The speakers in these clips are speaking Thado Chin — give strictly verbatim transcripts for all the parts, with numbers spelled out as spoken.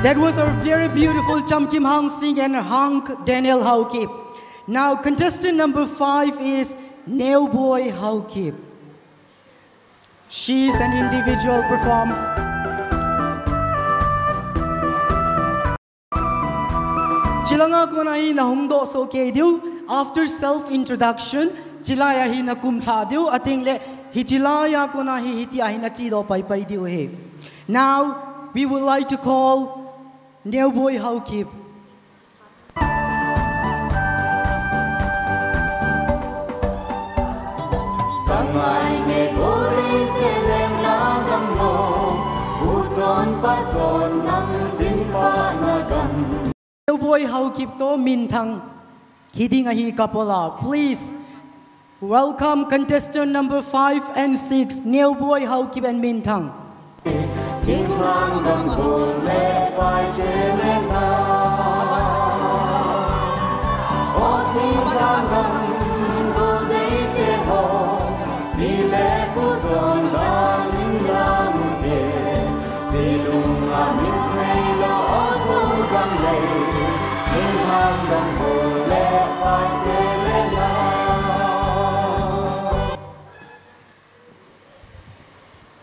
That was our very beautiful Chamkim Hangsing and Hang Daniel Haokip. Now, contestant number five is Neoboy Haokip. She is an individual performer. Chilanga kona hi nahung doh soh kei diu, after self introduction, chilai a hi nakum lha diu, ating le hichilai a kona hi hitia hi nachi doh pai pai diu hi. Now, we would like to call Neoboy Haokip. Neoboy Haokip toh Minthang hiding ahi couple a. Please welcome contestant number five and six, Neoboy Haokip and Minthang.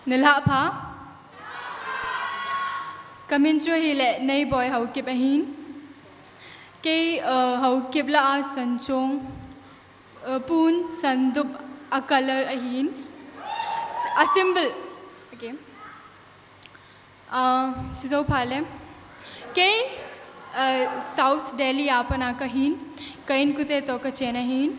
Nilhah pha. Kamin chu ahile Neoboy Haokip ahin. Kei, uh, Haokip lah a sanchong, uh, pun sandup a color ahin. A symbol. Okay. Uh, chujou pha le. Kei, uh, South Delhi a pat a kahin, ka inkote toh kachen ahin.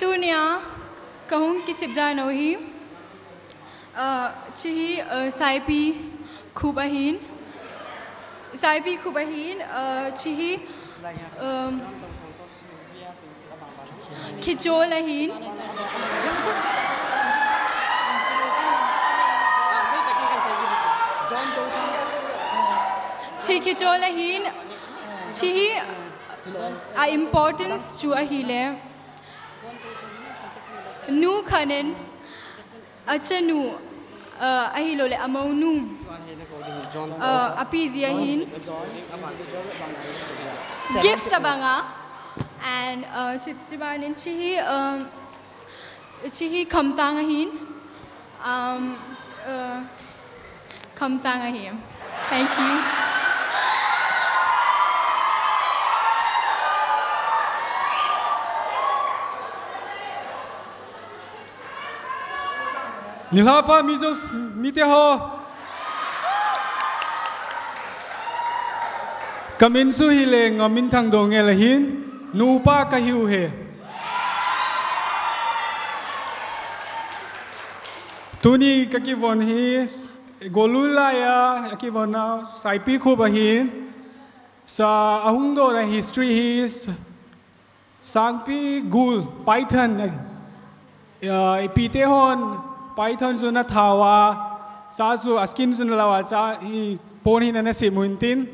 Tunia kahung kisip dan u hi, uh, chi hi, uh, Saipi Khup ahin. Saipi Khup ahin, uh, chi hi, um, Khichol ahin. Chi khichol ahin. Chi hi a importance chu ahile, nu khat in achanu, uh, ahilou le amounu, uh, api ji ahin. Gift tabang a. And, uh, chi, chi ban in chi hi, um, chi hi khamtang ahin. Um, uh, khamtang ahi. Thank you. Nilhah pha mi jo, mite ho. Kamin chu hile Ngaminthang Doungel ahin, nupa kahiu hi. Tuni kakivon hi, Golui lai a, akivon a, Saipi Khup ahin, sa ahung doh na history hi, Sangpi gul, python, eh, ipite hon python chu ana thau a, cha chu a skin chu ana lau a, cha hi pon hi ana sem u hintin.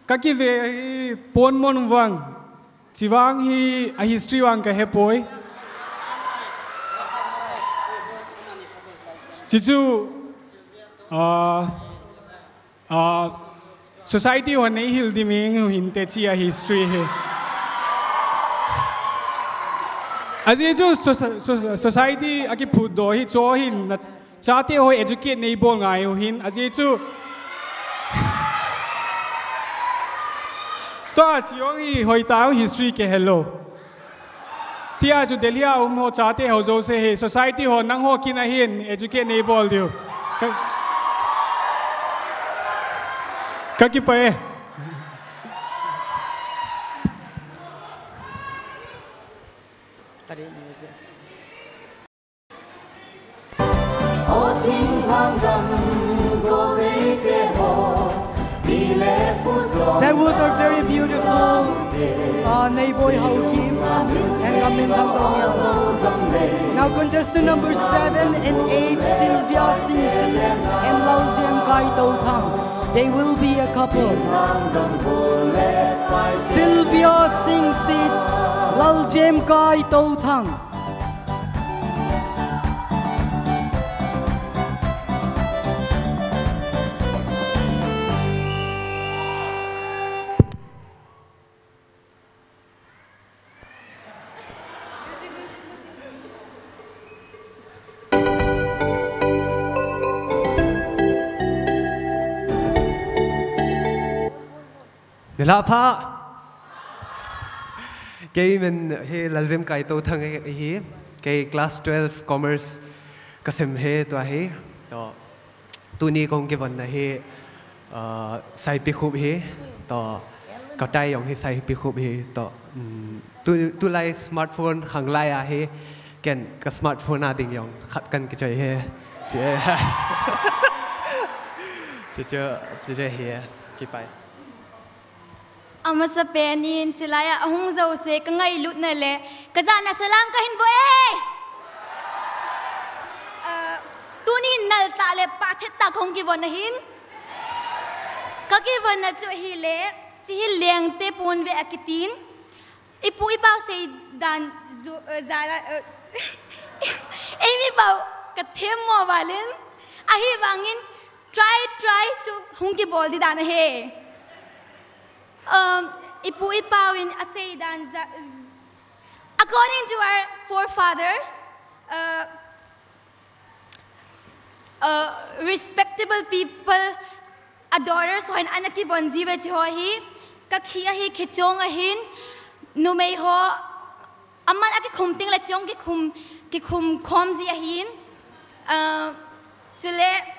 Kakive hi pon mon vang, chivang hi a history vang kahepoi. Chichu, ah, Ah, society hon neihil ding ming hinte chia history hi. Ajeh chu so-, so-, society a kiphutdoh hi cho hin na chate ho educate neibol ngai u hin. Ajeh chu tua chi jong hi hoitah history kihelou. Tia chu Delhi a um ho chate ho jouse hi, society ho nangho kin ahin educate neibol diu. Ka, kakipah e. That was our very beautiful, uh, Neiboi Haokip and Ngaminthang Doungel. Now contestant number seven and eight, Sylvia Singsit and Laljemkai Touthang. They will be a couple. Sylvia Singsit, Laljemkai Touthang. Nilhah pha. Kei min hi Lalzem Kaito Thang hi, kei class twelve commerce kasim hi tua hi. To, tuni kong kivon na hi, uh, Saipikhup hi. To, katai jong hi Saipikhup hi. To, um, tu, tulai smartphone khanglai a hi, ken ka smartphone a ding jong khat kan kichoi hi. Che. Che, che, che, che hi. Kipai. Amasapen in, chilai a ahung jouse ka ngailutna le ka jana salam kahin bol e. Ah, tuni nal tah le pha thet tah kong kivon ahin. Ka kivon na chu ahile, chi hi Lengte ponve akitin. Ipu ipau seidan ju, eh, jala, eh, eimi pau ka themmo val in. Ahivangin try, try chu hung kibol ding dan ahi. Um, ipu ipau in aseidan ja-, according to our forefathers, uh, uh, respectable people, adorers ho in ana kivon jiuve chi ho hi, kakhi ahi, khichong ahin, numei ho, aman akikhum ting le chong kikhum, kikhum khom ji ahin, uh, chule,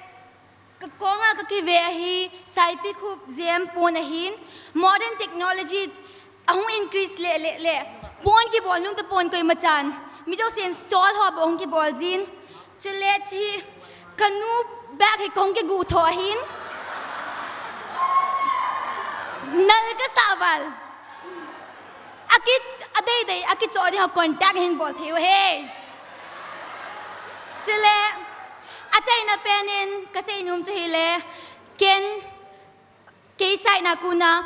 Ka kong a ka kive ahi, Saipikhup jem pon ahin, modern technology ahung increase le, le, le. Pon kibol nung ta pon koima chan. Mi jousen stall ho bou hung kibol jin. Chule chi, ka nu bag hi kong kigu tho ahin. Nal ka sa val. Aki, adei dei, akicho ding ho contact hin bol thei u ahi. Chule, achaina pen in, kasei nom chu hile, ken, kei side na kon a,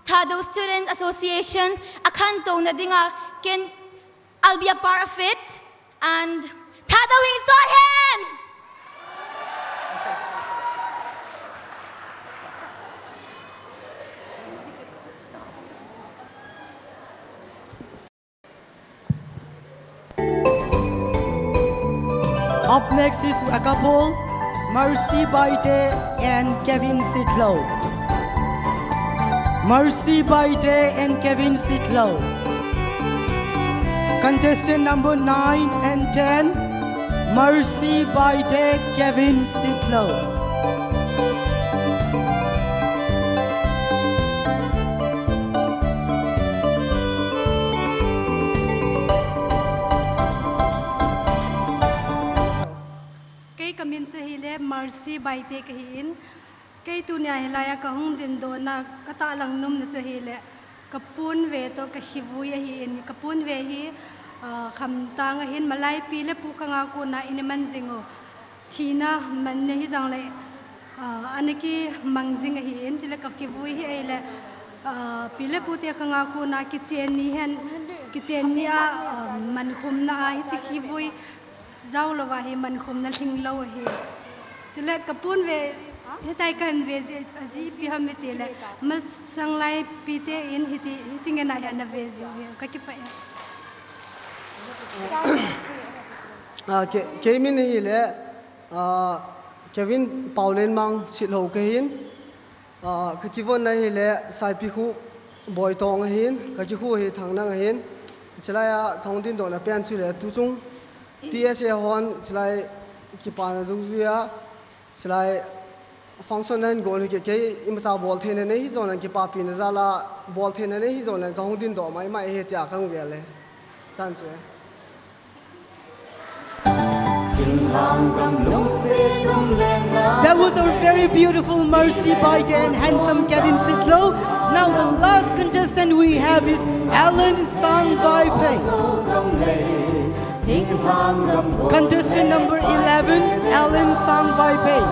Thadou Student Association, akhantou na ding a, ken, I'll be a part of it. And Thadou Hing Sot Hen! Up next is a couple, Mercy Baite and Kevin Sitlo. Mercy Baite and Kevin Sitlo. Contestant number nine and ten, Mercy Baite, Kevin Sitlo. Kei ka min chu hile Mercy Baite kahi in. Kei tunia hilai a ka hung dindoh na, ka tahlang nom na chu hile, ka ponve toh ka khivui ahi in, ka ponve hi, ah, khamtang ahin, malai pi le pu khang a kon a ina man jing u. Thina man na hi jong le, ah, ana kimang jing ahi in, chule ka khivui hi ahile, ah, pi le pu te khang a kon a kichen ni hen, kichen ni a, ah, mankhum na a hiche khivui, Jao lou va hi mankhum na lhing lou ahi. Chule ka ponve, hitia kahin ve ji, ajeh ipi ham itile, masang lai pi te in hiti, hiti ngen a hi ana ve jiu hi, ka kipah e. Ah, ke, kei min hile, ah, Kevin Paolenmang Sitlhou kahin. Ah, ka kivon na hile Saipikhup Boitong ahin, ka kikhu hi Thangnang ahin. Chulai a ka hung dindoh na pen chu le tuchung T S A hon chulai kipana dungjuia, chulai function na hin gol hi kei, kei imacha bol theina nei hi jong le kipapi na jal a bol theina nei hi jong le ka hung dindoh mai mai hi tia ka hung vel e. Chan chu e. That was our very beautiful Mercy Baite and handsome Kevin Sitlhou. Now the last contestant we have is Alan Sangvaiphei. Contestant number eleven, Alan Sangvaiphei.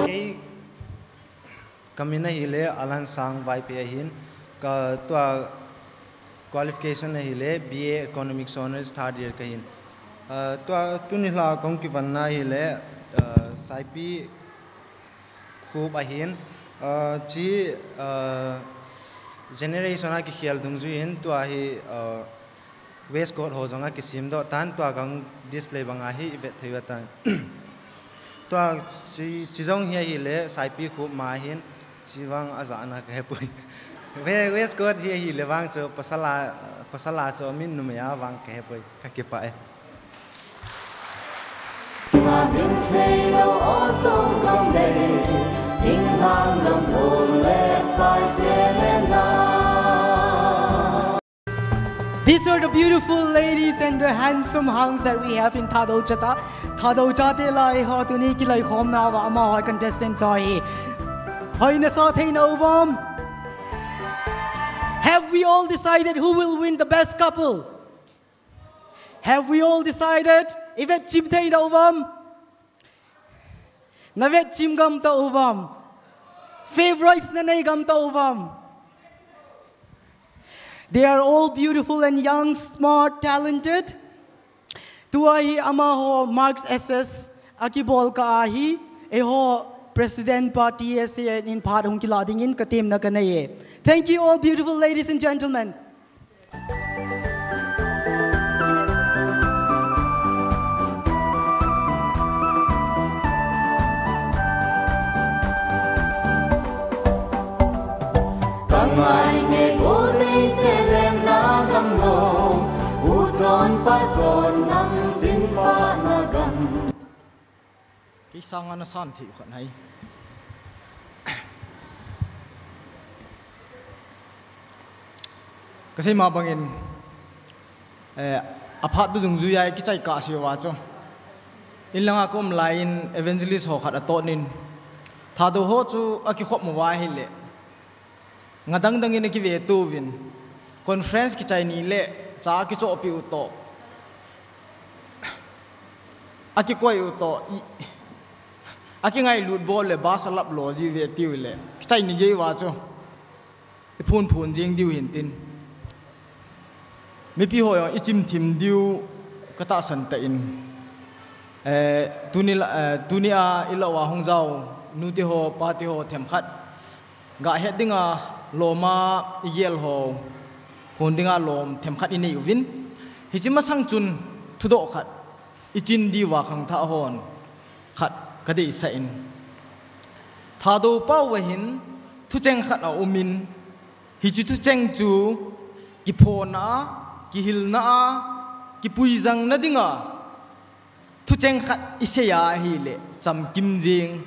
Kei, ka min ahile Alan Sangvaiphei ahin, ka tua qualification ahile B A Economics Honours third year kahin. Ah, tua tuni lha kong kivon na ahile, ah, Saipi Khup ahin, ah, chi, ah, generation a kikhel dungjuiyin tua hi, ah, Waistcoat ho jong akisim doh tan, tua gang display banga hi ivet thei u atan. Tua chi, chi jong hi ahile, saipi khup ma hin, chi vang ajahna kahepoi. Waistcoat hi ahile vang chu pasal a, pasal a chu amin, numei a vang kahepoi, kakipah e. These are the beautiful ladies and the handsome hunks that we have in Thadou Chate. Thadou Chate lai ho tuni kilaikhomna uva amaho contestants ho hi. Hoina sa theina uvam. Have we all decided who will win the best couple? Have we all decided? Ivet chim theina uvam. Navet chim gam ta uvam. Favorites nanei gam ta uvam. They are all beautiful and young, smart, talented. Tua hi amaho marks S S akibol kah a hi, eiho President pa T S A in phat hung kila dingin katemna kanei e. Thank you all, beautiful ladies and gentlemen. Kei sanga nasan thei u khat ahi. Kasei ma bangin, eh, aphat tu dungjuia kichai kahse uva chu, inlanga kaum laiyin evangelist ho khat atonin, Thadou ho chu akikhop uva ahile, ngadang dangin akive touvin, conference kichai ni le cha akichohpeh u toh, akikoi u toh, i, akingailut bol le bus alap lo jiuve tiu le, kichai ni gei uva chu iphun phun jing diu hintin, mipi ho jong ichim thim diu katahsan tan, eh, tuni la, eh, tunia ilah uva hung jao nute ho, pate ho themkhat, gah het dinga lom a igel ho phun dinga lom themkhat inei uvin, hiche masang chun thudoh khat ichin diuva khangthah hon khat kadeisah in, Thadou pao uva hin thucheng khat aumin, hiche thucheng chu kiphona a, kihilna a, kipuijangna dinga thucheng khat isei a ahile, chamkim jeng,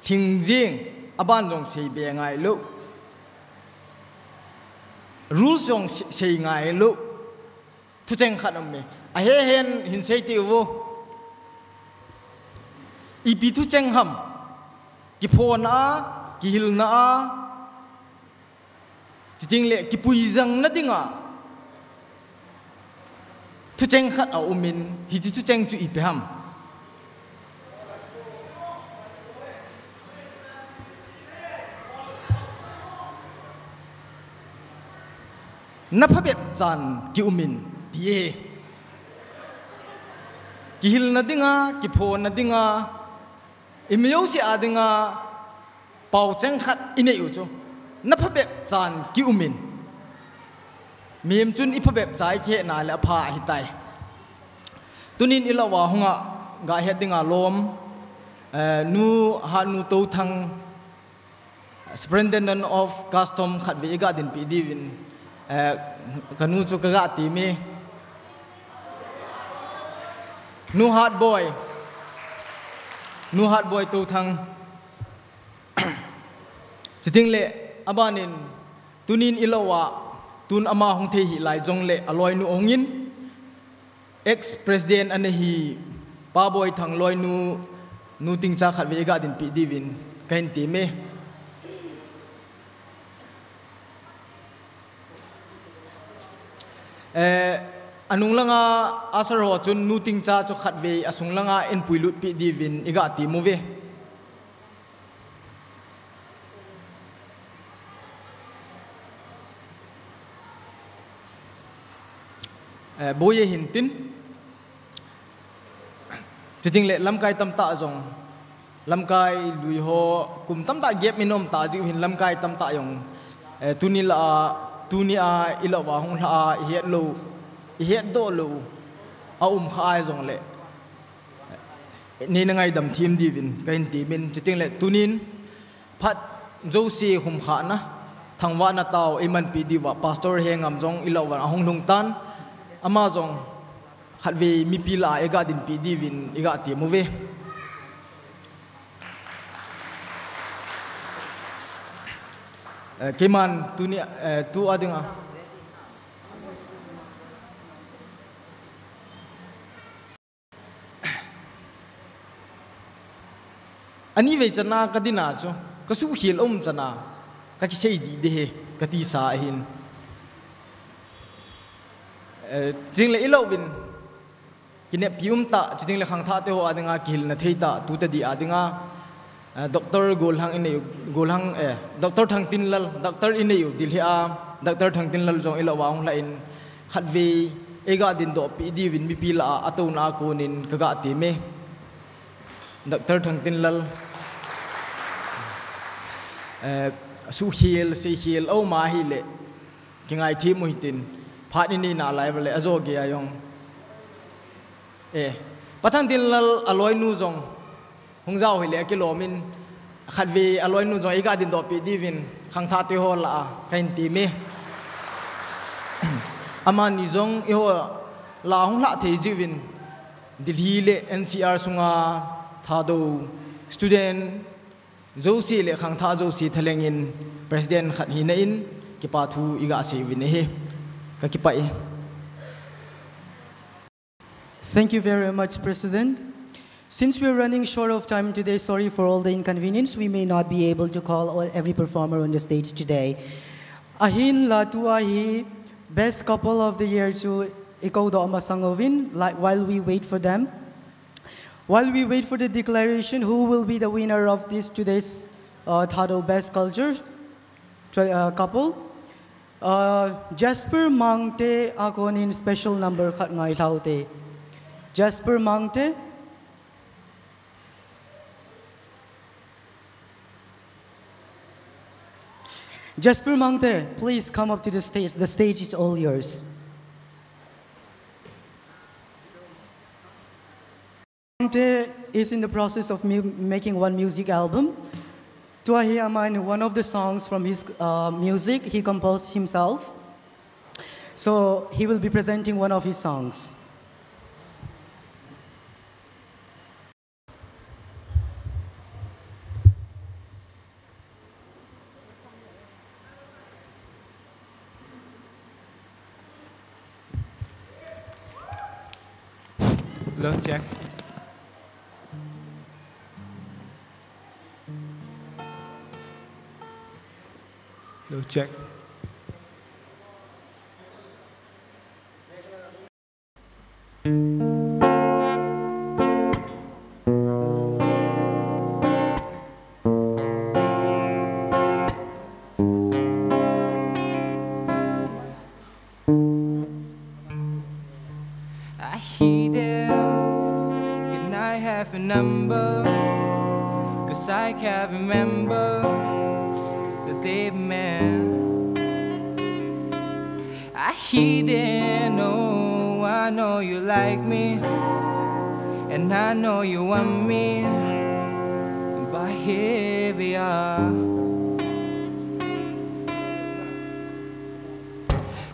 lhing jeng, aban jong seibe ngailou, rules jong se-, sei ngailou thucheng khat aume. Ahehen hin sei teu vo. Ipi thucheng ham? Kiphona a, kihilna a, chuteng le kipuijangna dinga thucheng khat aumin, hiche thucheng chu ipi ham? Naphabep chan kiumin, ti e. Kihilna dinga, kiphona dinga, imajouse a dinga paocheng khat inei u chu, naphabep chan kiumin. Mihem chun iphabep cha ikihetna le apha ahitai. Tunin ilah uva hunga gah het dinga lom, eh, Nu Hatnu Touthang, Superintendent of Custom khatvei igah dinpeh diuvin, eh, kanu chu kagah teme. Nu Hatboi, Nu Hatboi Touthang. Chuteng le abanin, tunin ilah uva, tun ama hung thei hih lai jongle aloinu ahungin, ex-president ana hi Pa Boithang loinu, Nu Tingcha khatvei igah dinpeh diuvin kahin teme. Eh, anung langa usher ho chun Nu Tingcha chu khatvei asung langa eipuilutpeh diuvin igah tem uve. Eh, boi e hintin. Chuteng le lamkai tamtah jong, lamkai lui ho kum tamtah gap in um ta jeh u hin lamkai tamtah jong, eh, tuni lah a, tunia ilah uva hung lha a ihet lou ihetdoh lou a um kha ahi jongle, neina ngaidam them diuvin kahin temin, chuteng le tunin phat jouse humkhana, thangvahna tao eimanpi diuva Pastor Hengam jong ilah uva ahung lhung tan, ama jong khatvei mipi lah a iga dinpi diuvin iga tem uve. Eh, keiman tuni, eh, tua dinga anivei chana kadinna chu, kasuhkhel um chana, kakisei dih ding ahi, katisa ahin. Eh, chuteng le ilah uvin, kineppi umtah, chuteng le khangthah teho a dinga kihilna theitah, tutedi a dinga, eh, Doctor Golhang inei u, Golhang, eh, Doctor Thangtinlal, Doctor inei u Delhi a, Doctor Thangtinlal jong ilah uva hung lah in, khatvei eiga dindohpi diuvin mipi lah a atouna a konin kaga teme. Doctor Thangtinlal, eh, suhkhel, seikhel aum ahile, kingaithem u hitin, phat inei nalai uva le, ajo geiya jong. Eh, Pa Thangtinlal aloinu jong hung jao hile akilomin, khatvei aloinu jong eiga dindohpi diuvin khangthah teho lah a kahin teme. Amani jong eiho lah a hung lhah thei jiuvin, Delhi le N C R sunga Thadou student jouse le khangthah jouse thalhengin president khat hina in kipa thu iga sei uvin ahi. Kakipah e. Thank you very much, President. Since we're running short of time today, sorry for all the inconvenience, we may not be able to call all, every performer on the stage today. Ahinla tua hi best couple of the year chu ikoudoh masang uvin, like, while we wait for them. While we wait for the declaration, who will be the winner of this today's, uh, Thadou Best Culture, tri-, uh, couple? Uh, Jasper Mangte a konin special number khat ngailhaute. Jasper Mangte. Jasper Mangte, please come up to the stage. The stage is all yours. Mangte is in the process of mu-, making one music album. Tua hi aman one of the songs from his, uh, music he composed himself. So he will be presenting one of his songs. Hello, check. Hello, check. I hid it. Can I have a number? 'Cause I can't remember the day, man. I hid it. Oh, I know you like me, and I know you want me, but here we are.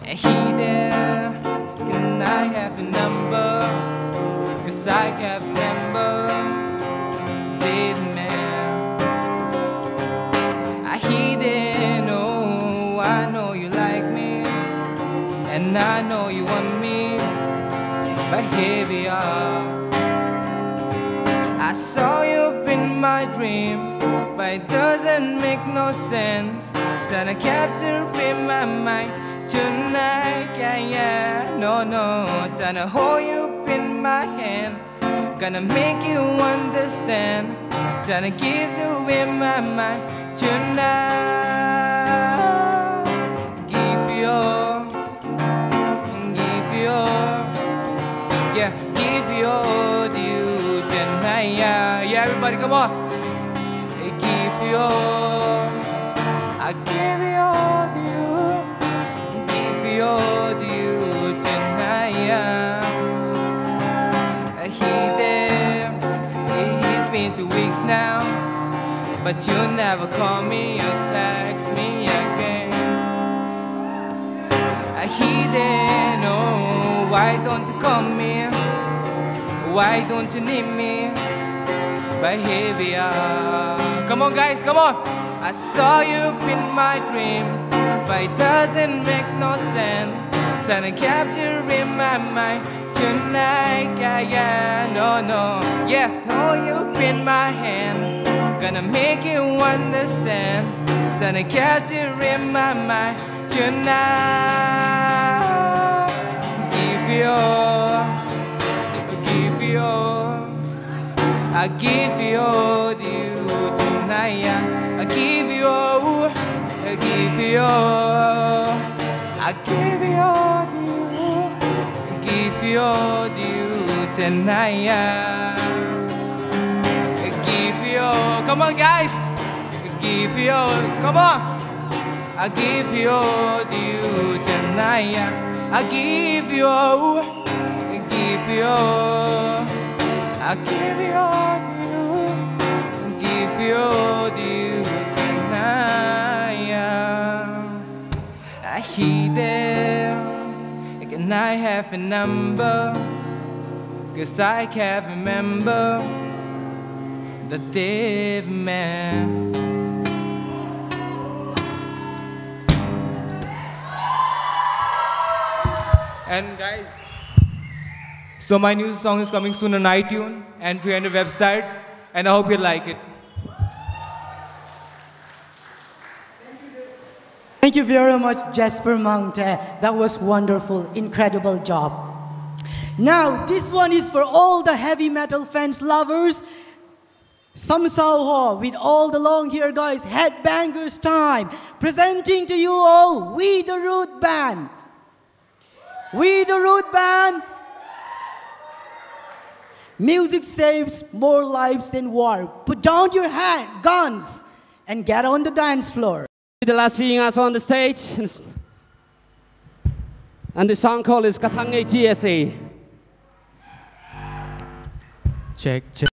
And he there, can I have a number? 'Cause I can't remember, baby man. I hid it, oh, I know you like me, and I know you want me, but here we are. I saw you in my dream, but it doesn't make no sense. Tryna capture in my mind tonight, yeah, yeah. No, no, tryna hold you in my hand. Gonna make you understand. Tryna give you in my mind tonight. Give you all, give you all, yeah, give you all to you tonight, yeah, yeah, everybody, come on. Give you all, I give you all to you, give you all to you tonight. But you never call me or text me again. I hear that, no, why don't you call me? Why don't you need me? But here we are. Come on, guys, come on. I saw you in my dream, but it doesn't make no sense. Trying to capture in my mind tonight, yeah, yeah, no, no. Yeah, hold you in my hand, gonna make you understand. Trying to capture in my mind tonight. Give you all, give you all. I give you all to you tonight, yeah. I give you all, I give you all, I give you all to you, I give you all to you tonight, yeah. I give you all, come on, guys. I give you all, come on. I give you all to you tonight, yeah. I give you all, I give you all, I give you all to you, I give you all to you tonight, yeah. I hear them, can I have a number? 'Cause I can't remember the dead man. And guys, so my new song is coming soon on iTunes and three hundred websites, and I hope you like it. Thank you very much, Jasper Mangte. That was wonderful, incredible job. Now, this one is for all the heavy metal fans, lovers. Samsao ho, with all the long hair guys, headbangers time. Presenting to you all, We the Root Band. We the Root Band. Music saves more lives than war. Put down your hand, guns, and get on the dance floor. The last seeing us on the stage. And, s- and the song called is Kathang A T S A. Check, check.